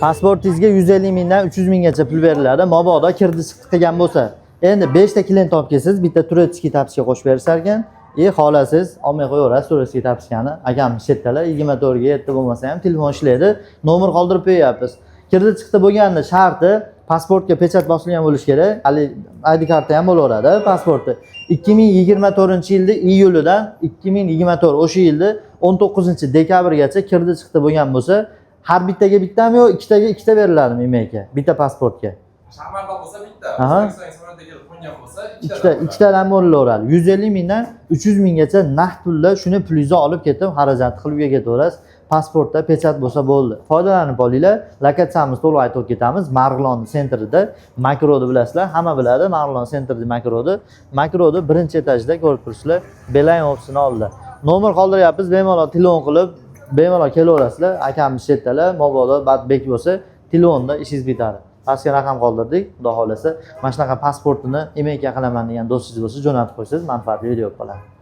Pasportingizga 150 mingdan 300 minggacha pul beriladi. Mabodo kirdi chiqdi qilgan bo'lsa. Endi 5 ta klient olib kelsangiz, bitta турецкий тапочка qo'shib berishar ekan. Xohlasangiz olmay qo'yaverasiz турецкий тапочка ni. Akam chetdalar 24 ga 7 bo'lmasa ham telefon ishlaydi. Nomer qoldirib qo'yyapmiz. Kirdi chiqdi bo'lganda sharti pasportga pechat bosilgan bo'lishi kerak. Hali ID karta ham bo'laveradi pasporti. 2024-yilda iyulidan 2024 o'sha yilda 19 dekabrgacha kirdi chiqdi bo'lgan bo'lsa, har bittaga bittami yo ikkitaga ikkita beriladimi IMEIga? Bitta pasportga. Shaharda bo'lsa bitta, O'zbekistonga samolyotda kelib qo'ngan bo'lsa Ikkita, ikkita. Ikkitadan bo'laveradi. 150 mingdan 300 minggacha naqd pulda shuni pulingizni olib ketib, xarajat qilib uyga ketaverasiz. Pasportda pechat bo'lsa bo'ldi. Foydalanib olinglar. Lokatsiyamiz to'liq aytib o'tib ketamiz. Marg'ilon центр ida Makroni bilasizlar, hamma biladi. Marg'ilon центр ida Makroni. Makroni birinchi etajida ko'rib turibsizlar. Beeline ofisini oldida. Nomer qoldiryapmiz, bemalol telefon qilib, bemalol kelaverasizlar. Akamiz chetdalar, mabodo badbek bo'lsa, telefonda ishingiz bitadi. Pastga raqam qoldirdik. Xudo xohlasa, mana shunaqa pasportini IMEIga qilaman degan do'stingiz bo'lsa, jo'natib qo'ysangiz, manfaatli video bo'lib qoladi.